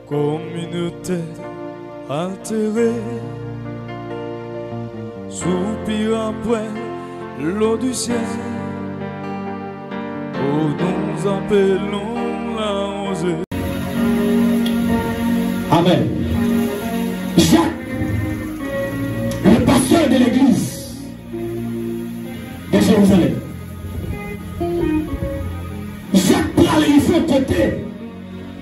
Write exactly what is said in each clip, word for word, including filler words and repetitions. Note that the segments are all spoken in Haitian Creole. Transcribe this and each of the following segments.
Kominote altere, soupir apre lo di syèl, o nou apelon lawoze. Amen. Jacques, le pasteur de l'église de Jérusalem. Jacques pral rive yon kote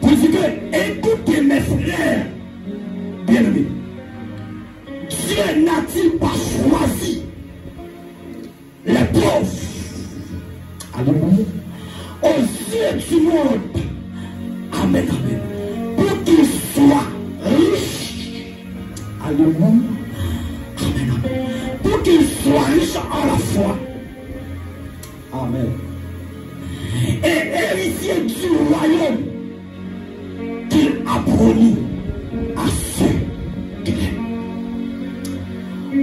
pou l di ke, écoutez, mes frères bien-aimés, Dieu n'a-t-il pas choisi les pauvres? Alléluia. Aux yeux du monde. Amen, amen. Pour qu'ils soient riches. Alléluia. Amen, amen. Pour qu'ils soient riches en la foi. Amen. Et héritiers du royaume qu'il a promis à ceux qu'il aime.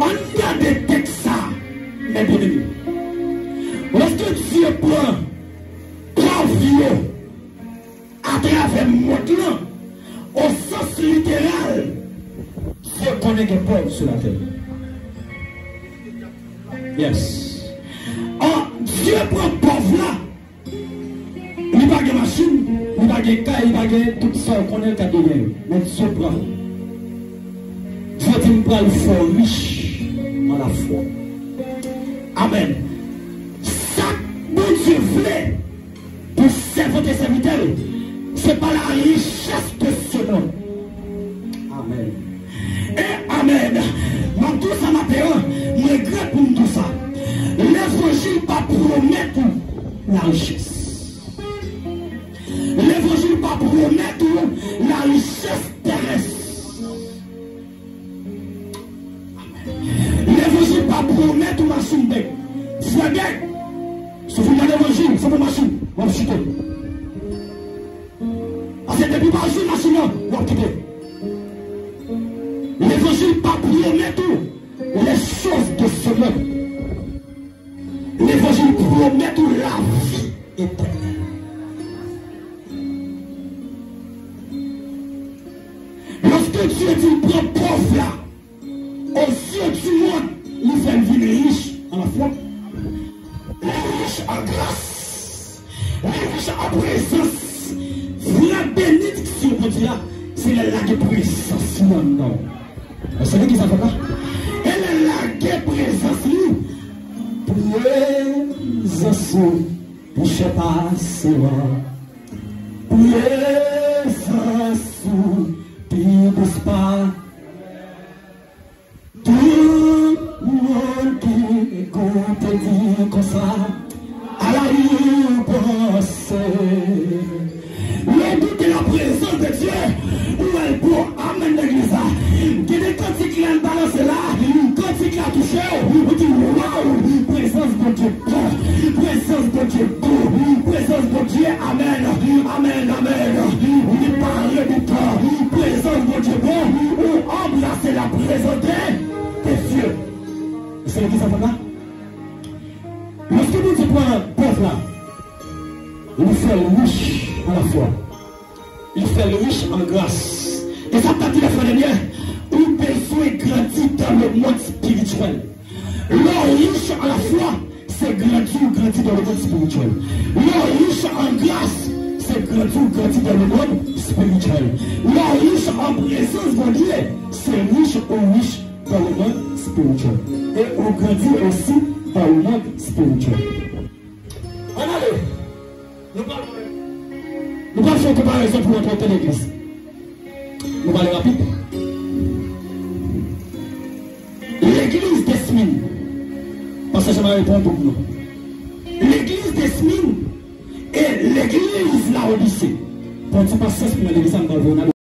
Ann gade tèks sa, mes bien-aimés. Lòske Dye pran pòv yo atravè mond lan, o sans literal, Dye konnen gen pòv sou latè. Yes. An, Dye pran pòv la. Li pa gen machin, li pa gen kay, li pa gen tout sa w konnen ka genyen yo. Men Dye pran. Dye di m pral fè w rich an lafwa. Amen. Sa Bondye vle pou sèvant e sèvitè l, se pa la richès de ce monde. Amen. E amen. M ap di w sa maten an, m regrèt pou m di w sa. Levanjil pa pwomèt ou larichès. Levanjil pa pwomèt ou larichès terès. Levanjil pa pwomèt ou machin bèk. Frè bèk, si w vin nan levanjil, se pou machin, w ap chite. Paske depi w pa jwenn machin nan, w ap kite. Levanjil pa pwomèt ou les choses de ce monde. Levanjil pwomèt ou lavi etènèl. Lòske Dye di l pran pòv la, aux yeux du monde, li fè l vin rich an lafwa. Li rich an gras. Li rich an prezans. Vrè benediksyon Bondye a, se lè l lage prezans li anndan w. Èske legliz la fèt la? E lè l lage prezans li, prezans ou pi chè pase lò. Prezans ou pi dous pa. Tout moun ki goute di konsa, ala yon panse. Lè w goute la prezans de Dye, ou wè l bon. Amèn legliz la. Gen de kantik lè n balanse la, kantik la touche w, ou di, waw, prezans Bondye bon, prezans Bondye bon, prezans Bondye, amèn, amèn, amèn. Li pa redetan, prezans Bondye bon, ou anbrase la prezans de Dye. Se legliz sa fè la. Lòske Bondye pran pòv la, li fè l rich an lafwa. Li fè l rich an gras. E sa m t ap di lè fwa dènyè, ou bezwen grandi dans le monde spirituel. Lè w rich an lafwa, se grandi ou grandi dans le monde spirituel. Lè w rich an gras, se grandi ou grandi dans le monde spirituel. Lè w rich an prezans Bondye, se rich ou rich dans le monde spirituel. E ou grandi osi dans le monde spirituel. Ann ale. Nou pral, nou pral fè yon konparezon pou antre antre legliz. Nou pale rapid. Legliz de Smine. Pastè Jean-Marie pran tout non. Legliz de Smine e legliz Laodise. Pran ti pasyans pou nan legliz sa, m pral voye nan